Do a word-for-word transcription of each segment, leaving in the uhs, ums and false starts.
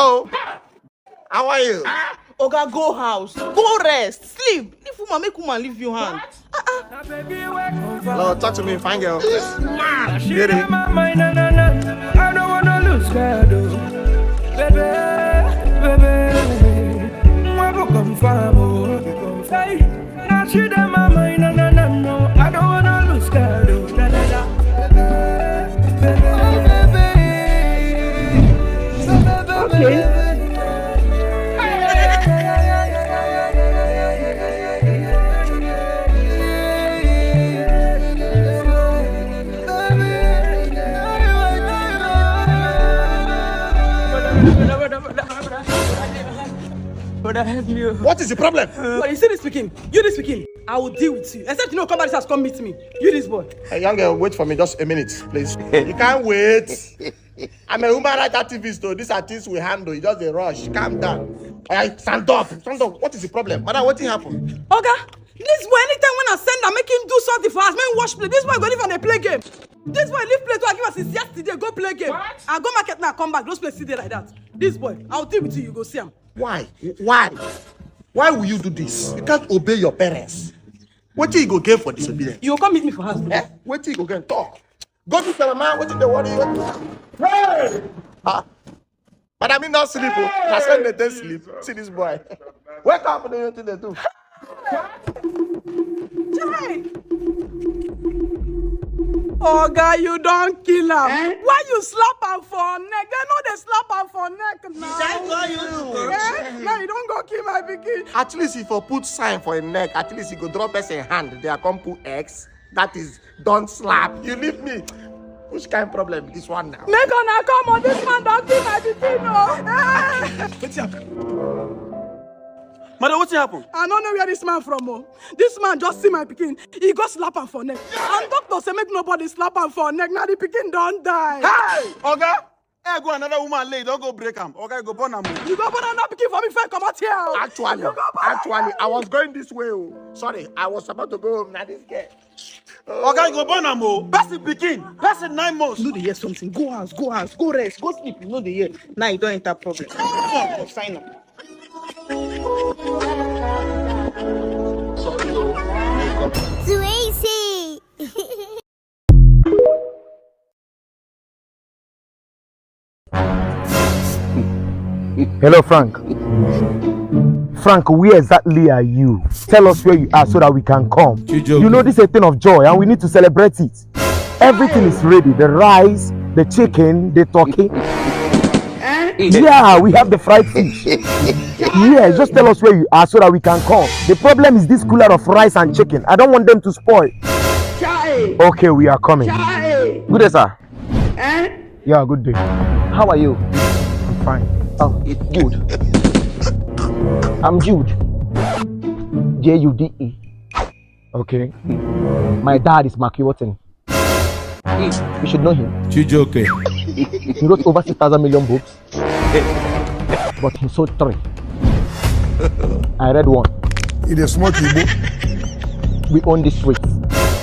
Hello. How are you? Oga, go house, go rest, sleep. Leave woman, make woman leave you hand. Ah, ah. Hello, talk to me, fine girl. This man. Beauty. I don't wanna lose God, oh. Baby, baby, I will confirm, oh. Hey, now she done my mind, no, no, no, no. I don't wanna lose God, oh. Na, na, na. Okay. Brother, help me, oh. What is the problem? But you see this pikin, you this pikin, I will deal with you. Except you know, come back this house, come meet me. You this boy. Hey, young girl, wait for me just a minute, please. You can't wait. I'm a human rights activist, though. These are things we handle. You just a rush. Calm down. All right, stand up. Stand up. What is the problem? Madam, what happened? Oga, this boy, anytime when I send am, make him do something for us, make him wash plate. This boy go live and dey play game. This boy leave plate wey I give am since yesterday, go play game. What? I go market now, come back. Those places dey like that. This boy, I'll deal with you, you go see am. Why? Why? Why will you do this? You can't obey your parents. What you go gain for disobedience? You go come meet me for house. Eh? What you go gain? Talk. Go to the man. What you dey worry? Hey! Ah. But I mean not sleep. Oh. I said they dey sleep. See this boy. Wake up, do you think they do? Chai! Oga, you don kill am. Eh? Why you slap am for neck? They know they slap am for neck now. Did I call you to corruption? Eh? Now you don go kill my pikin. At least if I put sign for him neck, at least he go drop us a hand. They are come put X. That is, don't slap. You leave me. Which kind of problem is this one now? Make una come on, this man don kill my pikin, oh. Wetin happen? Madam, wetin happen? I no know where this man from, oh. This man just see my pikin. He go slap am for neck. And doctor say make nobody slap am for neck. Now the pikin don die. Hey! Oga, I go another woman lay, don't go break am. Oga, you go born am, oh. You go born another pikin for me, fair comot here, oh. Actually, you go born actually, I was going this way, oh. Sorry, I was about to go home. Now this girl. Oga, you go born am, oh. Person pikin, person nine months. No dey hear something. Go house, go house, go rest, go sleep. You no dey hear. Now you don enter problem. Come, come, sign am. Swayze. Hello, Frank. Frank, where exactly are you? Tell us where you are so that we can come. You know, this is a thing of joy and we need to celebrate it. Everything is ready. The rice, the chicken, the turkey. Yeah, we have the fried fish. Yeah, just tell us where you are so that we can come. The problem is this cooler of rice and chicken. I don't want them to spoil. Okay, we are coming. Good day, sir. Eh? Yeah, good day. How are you? I'm fine. Oh, good. I'm Jude. J U D E. Okay. My dad is Mark Iwotin. You should know him. Chijoke. He wrote over six thousand million books, but he sold three. I read one. He dey smoke Igbo. We own this street.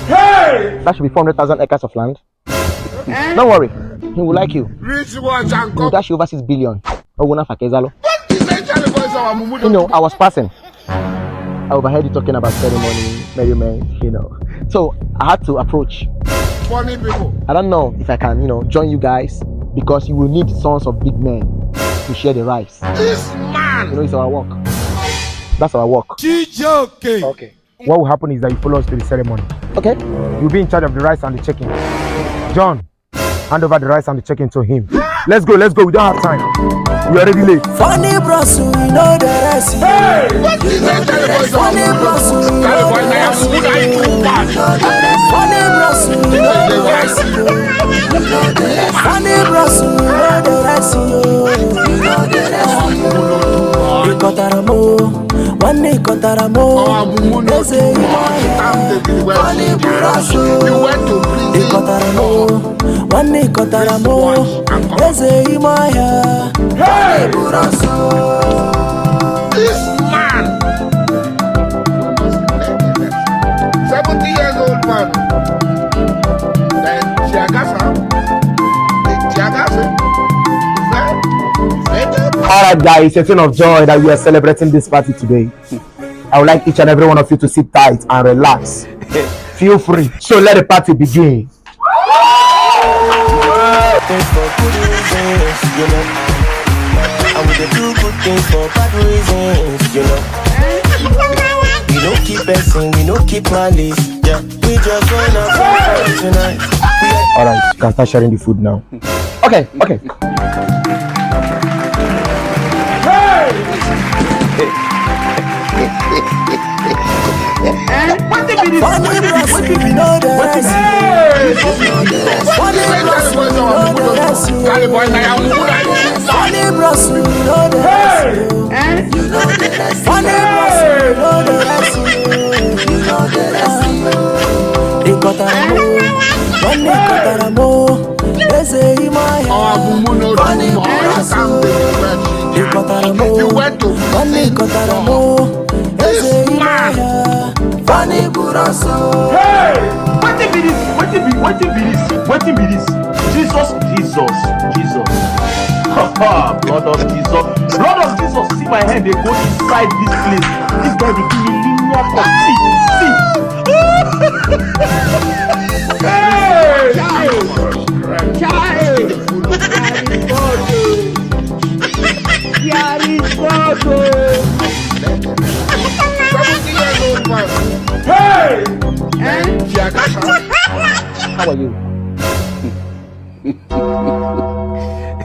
Hey! That should be four hundred thousand acres of land. Eh? Don't worry, he will like you. Rich watch and. He will dash you over six billion. Oguna Fakezalo. What is actually going on? You know, I was passing. I overheard you talking about ceremony, merriment, you know. So I had to approach. Funny people. I don't know if I can, you know, join you guys because you will need sons of big men to share the rice. This man. You know, it's our work. That's our work. Chijoke. Okay. What will happen is that you follow us to the ceremony. Okay. You'll be in charge of the rice and the chicken. John, hand over the rice and the chicken to him. Let's go, let's go. We don't have time. We are already late. Funny bros, we know the rest. Hey! What is that? Funny bros, we know the rest. Funny bros, we know the rest. Funny bros, we know the rest. Ịkọtara m, nwanne ịkọtara m. Eze ime ọhịa. Funny bros, ịkọtara m, nwanne ịkọtara m. Eze ime ọhịa. Hey! Funny bros. This man. Seventy years old man. Then Chiagasa. Chiagasa. Is that? Is that? All right, guys, it's a thing of joy that we are celebrating this party today. I would like each and every one of you to sit tight and relax. Feel free. So let the party begin. Things for good reasons, you know. And we dey do good things for bad reasons, you know. We no keep person, we no keep malice. Yeah, we just wanna have fun tonight. All right, you can start sharing the food now. Okay, okay. Wetin be this? Wetin be this? Wetin be this? Funny bros, we know the rest. Funny bros, we know the rest. Funny bros, we know the rest. They cut am o, when they cut am o, they say him a funny bros. They cut am o, when they cut am o, they say him a funny bros. Hey! Wetin be this? Wetin be, wetin be this? Wetin be this? Jesus, Jesus, Jesus. Blood of Jesus. Blood of Jesus. See my hand, they go inside this place. This guy, they give me linear cut. See, see. Hey! Chai! Chai! There is God, oh. There is God, oh. Seventy years old man. Hey! Eh? How are you?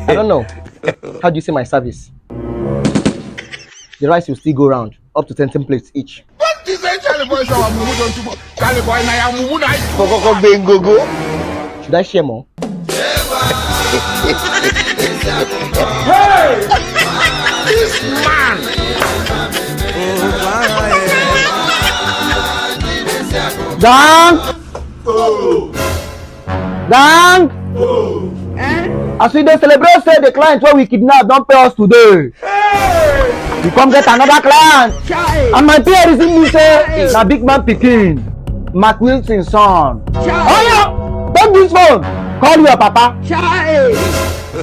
I don't know. How do you see my service? The rice will still go round, up to ten plates each. What is that, Charlie boy? Show mumu don tubo. Charlie boy, na ya mumu na. Koko bengogo. Should I share more? Hey! This man! Down! Gang! Eh? As we dey celebrate say the client wey we kidnap don pay us today. Hey! We come get another client. Chai! And my P A reason me say, hey, na big man pikin, Mark Wilson son. Chai! Oya, take this phone. Call your papa. Chai!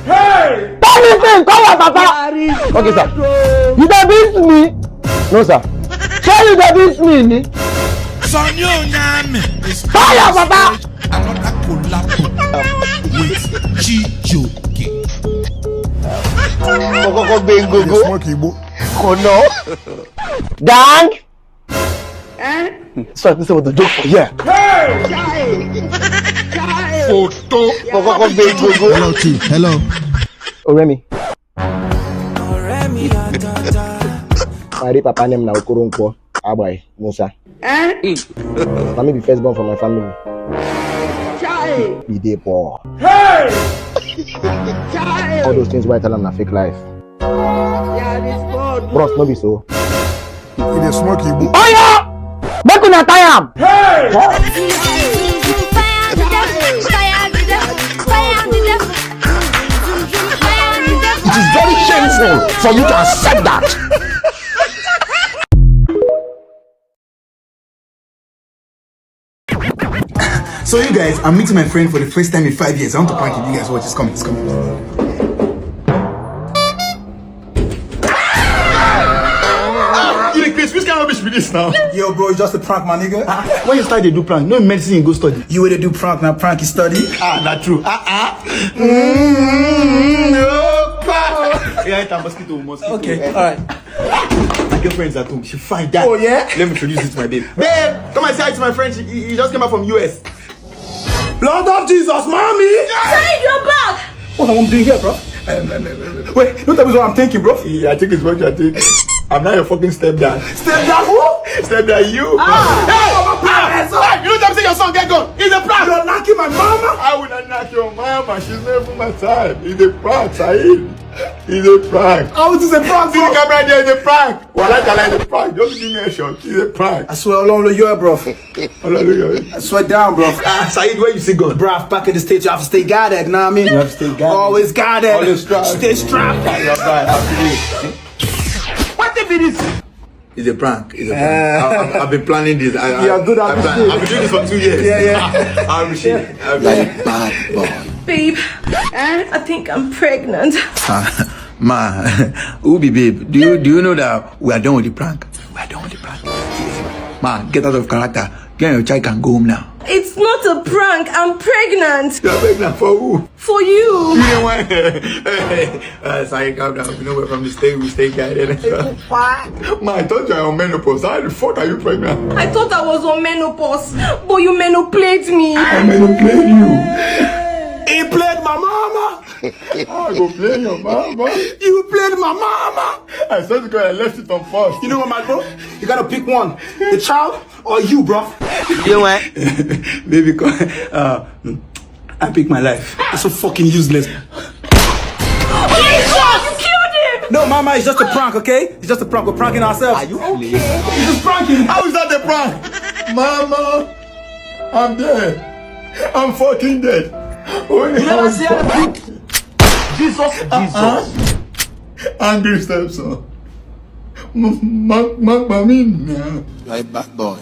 Hey! Take this thing. Call your papa. There is God, oh. Okay, sir. You dey beat me? No, sir. Say you dey beat me, ni? Sonny Onyame is... Call your papa. Another collabo with Chijioke. Koko bengogo. Smoke Igbo. Kono. Gang. Eh? So I think say we dey joke for here. Hey! Chai! Chai! Photo. Koko bengogo. Hello, Chief. Hello. Oremi. My real papa name na Okoronkwo Agbai Musa. Eh? Na me be first born for my family. Chai! E dey poor. Hey! Chai! All those things wey I tell am na fake life. There is God. Bros, no be so. You dey smoke Igbo. Oya! Make una tie am! Hey! It is very shameful for you to accept that. So you guys, I'm meeting my friend for the first time in five years. I want to prank him. You guys watch, it's coming, it's coming. You dey craze? Which kind of rubbish be this now? Yo, bro, it's just a prank, my nigga. Ah, when you start to do prank, no medicine you go study. You wey dey do prank, na prank you study. Ah, na true. Ah, ah. Mm-hmm. Yeah, it's a mosquito, mosquito. Okay, all right. My girlfriend's at home. She fine that. Oh, yeah? Let me introduce you to my babe. Babe, come and say hi to my friend. She, he he just came back from U S. Lord of Jesus, mommy! Say you're back! What am I doing here, bro? Um, um, um, um, wait, don't tell me what I'm thinking, bro. Yeah, I think it's what you're thinking. I'm not your fucking stepdad. Stepdad who? Stepdad you. Ah! Hey! Papa, ah! Hey! You don't tell me say your son get gun. It's a prank. You're knocking my mama. I will not knock your mama. She's not even my type. It's a prank, Saeed. It's a prank. How is this a prank, bro? See the camera there, it's a prank. Walai, walai, it's a prank. Just give me a shot. It's a prank. I swear, Ọlọ́run ló yọ ẹ́, bro. Ọlọ́run ló yọ ẹ́. I swear down, bro. Ah, Saeed, where you see gun? Bro, back in the States, you have to stay guarded, know what I mean? You have to stay guarded. Always guarded. Always strapped. Stay strapped. You're right, I believe. What if it is? It's a prank. It's a prank. Eh. I, I've, I've been planning this. I, I, You're good at I this plan- thing. I've been doing this for two years. Yeah, yeah. I appreciate it. I appreciate it. Like bad boy. Babe, I think I'm pregnant. Ma, who be babe? Do you do you know that we are done with the prank? We are done with the prank. Ma, get out of character. You and your child can go home now. It's not a prank. I'm pregnant. You're pregnant for who? For you. You know what? Uh, sorry, calm down. You know we're from the state, we stay guided. Ma, I thought you were on menopause. How the fuck are you pregnant? I thought I was on menopause, but you manipulated me. I manipulated you. He played my mama. I go play your mama. You played my mama. I said to God, I left it on first. You know what, my bro? You gotta pick one. The child or you, bro? You went. Baby, come. Uh, I pick my life. That's so fucking useless. Jesus! You killed him! No, mama, it's just a prank, okay? It's just a prank. We're pranking ourselves. Are you playing? It's just pranking. How is that a prank? Mama, I'm dead. I'm fucking dead. You never see how Jesus, Jesus. Angry stepson. Mark, mark, mark me now. You're a bad boy.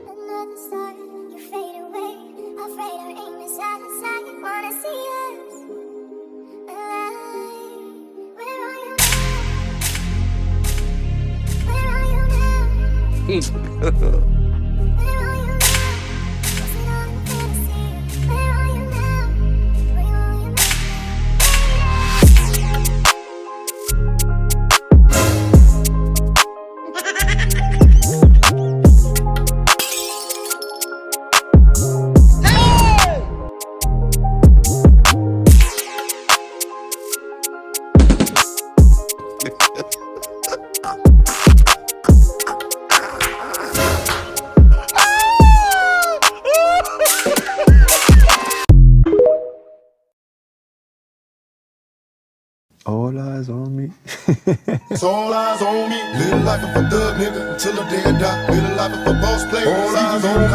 Another star, you fade away. Afraid our aim is high, high. Wanna see us alive. Where are you now? Where are you now? Where are you now? Was it all in fantasy? Where are you now? Where are you now? All eyes on me. It's all eyes on me. Live life of a thug nigga until the day I die. Live life of a boss player. All eyes on me.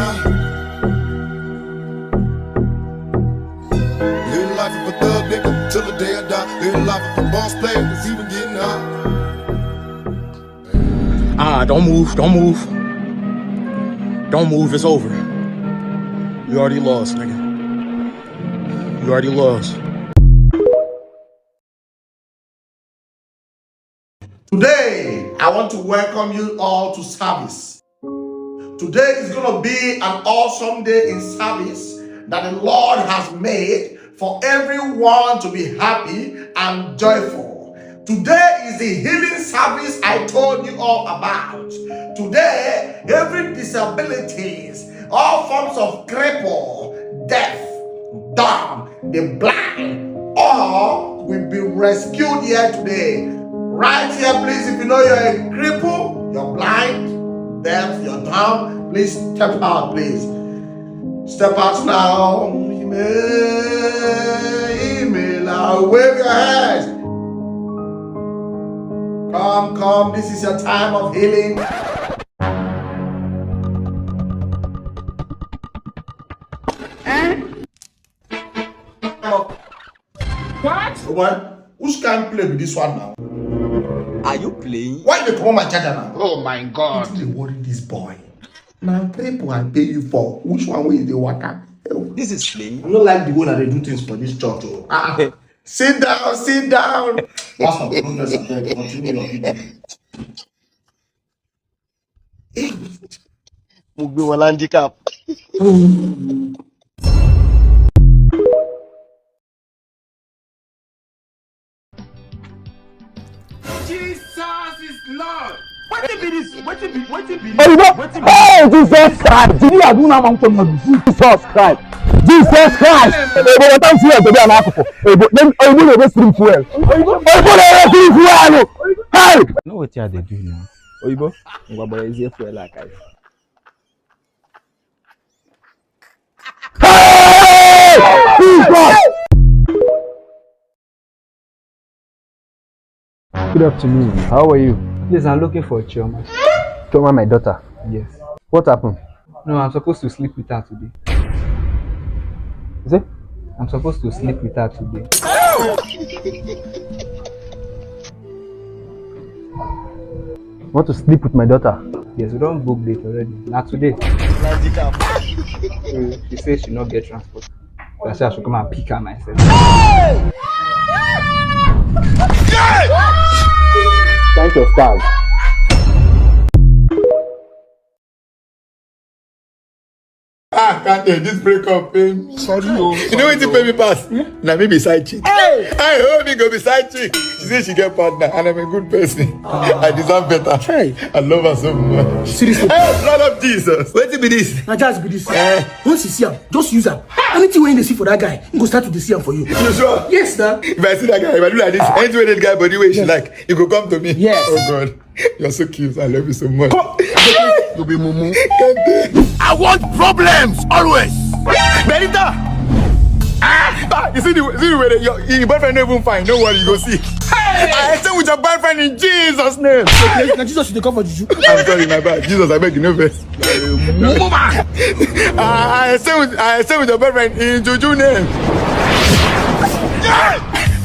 Live life of a thug nigga until the day I die. Live life of a boss player. It's even getting high. Ah, don't move, don't move. Don't move, it's over. You already lost, nigga. You already lost. Today, I want to welcome you all to service. Today is going to be an awesome day in service that the Lord has made for everyone to be happy and joyful. Today is the healing service I told you all about. Today, every disabilities, all forms of cripple, deaf, dumb, the blind, all will be rescued here today. Right here, please, if you know you're a cripple, you're blind, deaf, you're dumb, please step out, please. Step out now. Ime, ime la. Wave your hands. Come, come. This is your time of healing. Eh? What? Oh boy, which kind play be this one now? Are you playing? Why you come on my charger now? Oh my God. Wetin dey worry this boy? Na people I pay you for. Which one wey you dey waka? This is playing. I no like the way that they do things for this church. Oh. Ah, ah. Sit down, sit down. Pastor, no vex, abeg, continue your video. Mo gbé wọn handicap. Jesus is Lord. Wetin be this? Wetin be wetin be this? Oyibo, wetin be hey, Jesus Christ! Jiri aduna man kono. Jesus Christ! Jesus Christ! Oyibo, what time fuel to be an alcohol? Oyibo, then Oyibo dey go stream fuel. Oyibo dey go stream fuel. Hey! I know wetin I dey do now. Oyibo, ngwa boy, is here fuel like I. Hey! Jesus! Good afternoon. How are you? Please, I'm looking for Chioma. Chioma, my daughter. Yes. What happened? No, I'm supposed to sleep with her today. Is it? I'm supposed to sleep with her today. Want to sleep with my daughter? Yes, we don book date already. Na today. So she say she no get transport. So I say I should come and pick her myself. Thank your stars. Ah, can't take this breakup pain. Sorry, oh. You know what to pay me pass? Now me be side chick. Hey! I hope me go be side chick. She say she get partner and I'm a good person. I deserve better. Hey! I love her so much. Seriously? Hey, blood of Jesus. What be this? Na just be this. Eh. Once you see am, just use am. Anything wey you dey see for that guy, he go start to dey see am for you. You sure? Yes, na. If I see that guy, if I do like this, anything wey that guy body wey she like, he go come to me. Yes. Oh God. You're so cute. I love you so much. Come. You be mumu. I want problems always. Benita! Ah! Ah, you see the, see the way that your, your boyfriend no even fine. No worry, you go see. Hey! I stay with your boyfriend in Jesus' name. Na Jesus you dey call for juju. I'm sorry, my bad. Jesus, I beg you, no vex. Mumu man! I, I stay with, I stay with your boyfriend in juju name.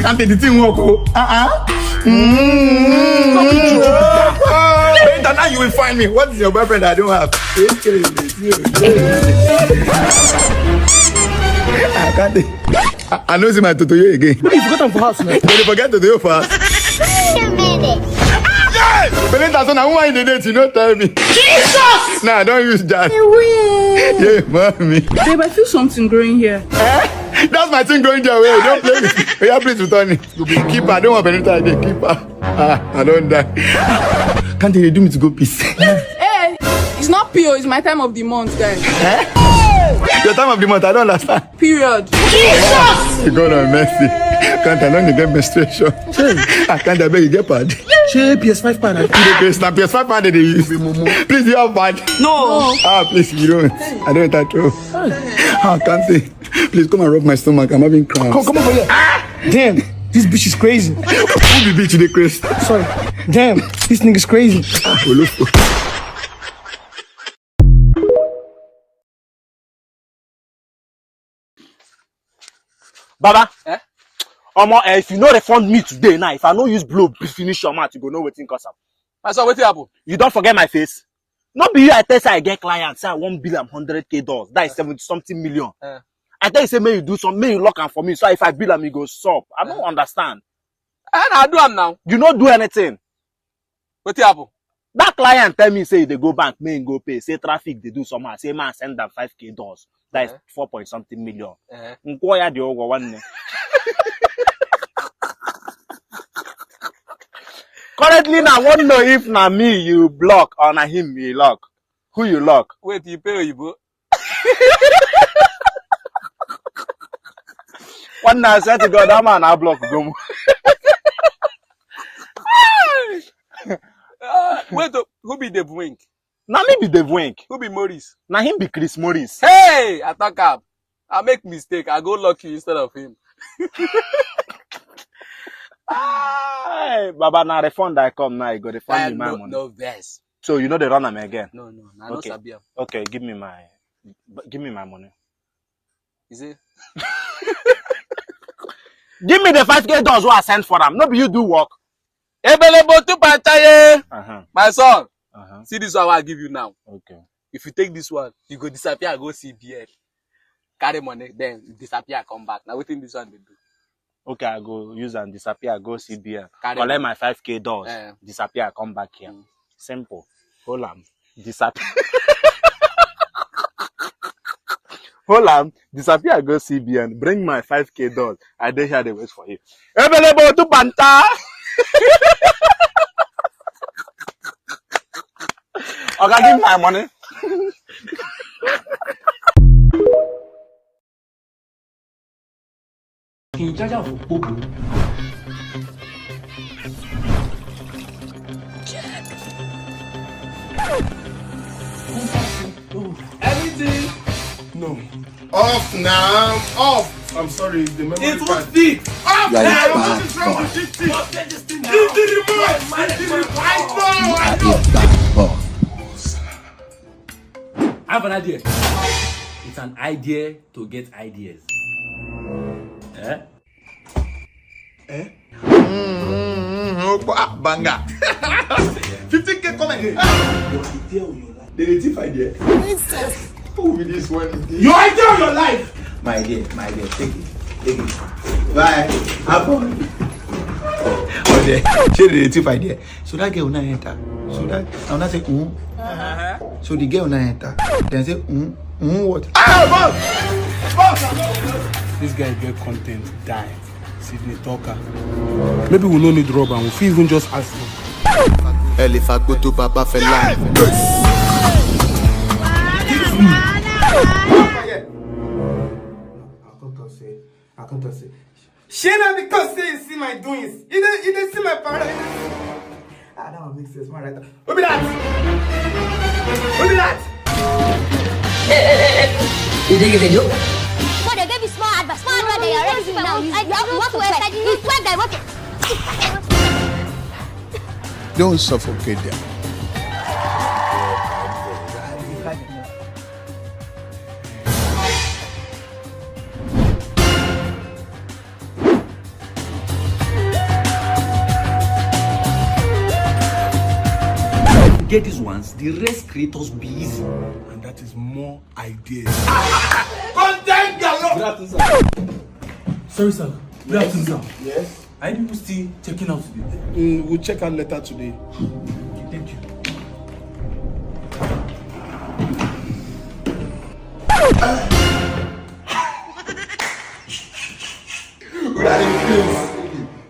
Can't take the thing work, oh. Uh-uh. Mm. Later now you will find me. What is your boyfriend I don't have? I can't take. I, I no see my Totoyo again. You forgot am for house now. But you forget Totoyo for house. Wait a minute. Yes! Belinda, so now who are you date? You no tell me. Jesus! Nah, don't use that. Yeah, mommy. Babe, I feel something growing here. Eh? That's my thing growing there. Wait, don't play with me. Yeah, please return it. You be keeper. I don't want Belinda again. Keeper. Ah, I don't die. Can't they do me to go piss? Hey, it's not P O, it's my time of the month, guys. Eh? Your time of the month, I don't understand. Period. Jesus! You God of mercy. Can't I don't get menstruation? I can't I beg you get pad. Shey P S five pad. You dey P S, na P S five pad they use. Please, you have pad. No. Ah, please, you don't. I don't enter trouble. Ah, can't say. Please come and rub my stomach. I'm having cramps. Come, come over here. Damn, this bitch is crazy. Who be bitch dey crazy? Sorry. Damn, this nigga's crazy. Olofo. Baba, eh? Omo, eh, if you no refund me today now, if I no use blow finish your mouth, you go know wetin cause am. My son, wetin happen? You don forget my face? No be you I tell say I get client, say I wan bill am hundred K dollars, that is seventy something million. Eh. I tell you say make you do some, make you lock am for me, so if I bill am, e go sup. I no understand. Eh, na I do am now. You no do anything. Wetin happen? That client tell me say e dey go bank, make him go pay, say traffic dey do somehow, say man send am five K dollars, that is four point something million. Eh. Nkwo ya dị ụgwọ nwanne. Currently, na I wan know if na me you block or na him you lock. Who you lock? Wait, you pay oyibo? Nwanne, I swear to God, that man I block go. Ah, wait, oh, who be Dave Wink? Na me be Dave Wink. Who be Morris? Na him be Chris Morris. Hey, I talk am. I make mistake. I go lock you instead of him. Ah, Baba, na refund I come now. You go refund me my money. No vex. So you know they run am again? No, no, I no sabi am. Okay, give me my, give me my money. You see? Give me the five K dollars wey I send for am. No be you do work. Ebelebo tupantaye. Uh-huh. My son, uh-huh, see this one wey I give you now. Okay. If you take this one, you go disappear and go C B N. Carry money, then disappear, come back. Na wetin this one dey do? Okay, I go use and disappear, go C B N. Carry collect money. My five K dollars, eh, disappear, come back here. Mm. Simple. Hold am, disappear. Hold am, disappear, go C B N, bring my five K dollars. I dey here, dey wait for you. Ebelebo tupanta. Oga, give my money. King Jaja for Popo. Everything. No. Off now. Off. I'm sorry. The memory card. It won't fit. Off now. What is wrong with this thing? Off, get this thing now. Give the remote. Give the remote. I know. I know. I have an idea. It's an idea to get ideas. Eh? Eh? Mm, mm, mm, oh, ah, banger. Fifteen K coming. Your idea will not Dey thief idea. Who be this one? You enjoy your life. My dear, my dear, take it, take it. Bye. Abon. Okay. Shey dey thief idea. So that girl now enter. So that now, now say, mm. So the girl now enter. Then say, mm, mm, what? Ah, boss! Boss! This guy get content, die. Sydney Talker. Maybe we no need rub am, we fit even just ask him. Ẹ lè fa gbótó bàbá fẹ́ láì. I come talk say, I come talk say. Shey na because say you see my doings, you dey, you dey see my parents. Ah, that one make sense, man, right? Who be that? Who be that? You think you can do? But they gave you small advice, small advice that you already see now. You, you, you want to try. You swear that you want to. Don't suffocate them. Get these ones, the rest creators be easy. And that is more ideas. Content galore. Good afternoon, sir. Sorry, sir. Good afternoon, sir. Yes. Are you people still checking out today? Mm, we'll check out later today. Okay, thank you. Una dey craze.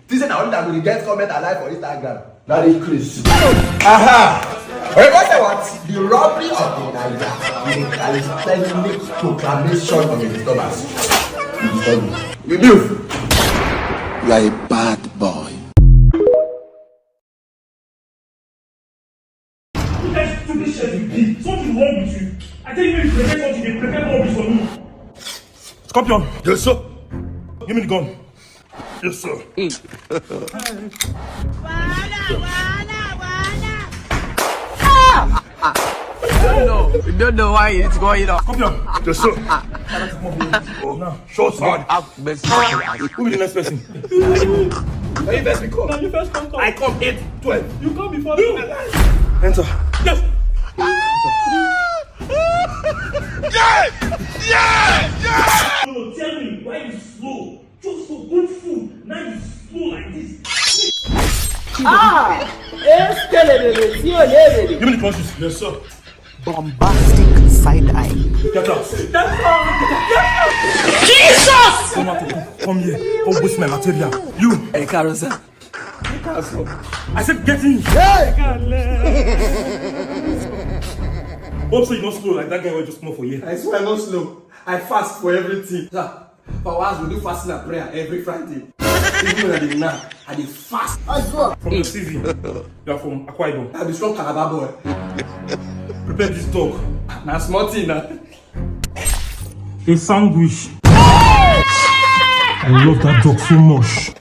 This na only that we dey get comment alive for Instagram. Na dey craze. Aha! Oyibo say what? The robbery of the Naija is a public proclamation of a disturbance. You disturb me. You move. You are a bad boy. What kind of stupid shit you be? Something wrong with you. I tell you, you prepare something, you prepare rubbish for me. Scorpion. Yes, sir. Give me the gun. Yes, sir. Wahala, wahala, wahala. You don't know. You don't know why it's going on. Scorpion. Yes, sir. Oh, now. Short sword. Have mercy. Who be the next person? Are you first? Come. Now you first come, come. I come eight twelve. You come before me. Enter. Yes. Yeah! Yeah! Yeah! No, no, tell me why you slow. Just for good food, now you slow like this. Ah! Eskelelele, si olelele. Give me the conscience. Yes, sir. Bombastic side eye. Get out. Jesus! Come out. Come here. Come waste my material. You. Hey, Carol, sir. I said, get in. Hey! Hope so you don't slow like that guy wey just come for here. I swear I no slow. I fast for everything. Sir, for hours we do fasting and prayer every Friday. Even when I dey knack, I dey fast. I swear. From your C V, you are from Akwa Ibom. I be strong Calabar boy. Prepare this dog. Na small thing na. A sandwich. I love that dog so much.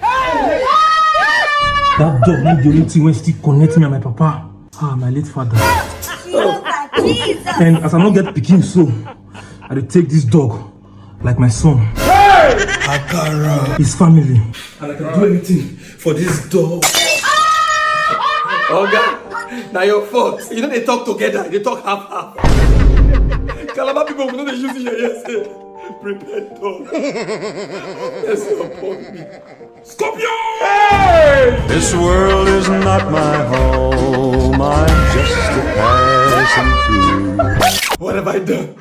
That dog na the only thing wey still connect me and my papa. Ah, my late father. Jesus. And as I no get pikin so, I dey take this dog like my son. Akara. His family. And I can do anything for this dog. Oga, na your fault. You know they talk together, they talk half half. Calabar people, we know they use it. Yes, prepare dog. Yes, upon me. Scorpion! Hey! This world is not my home. I'm just a passing through. What have I done?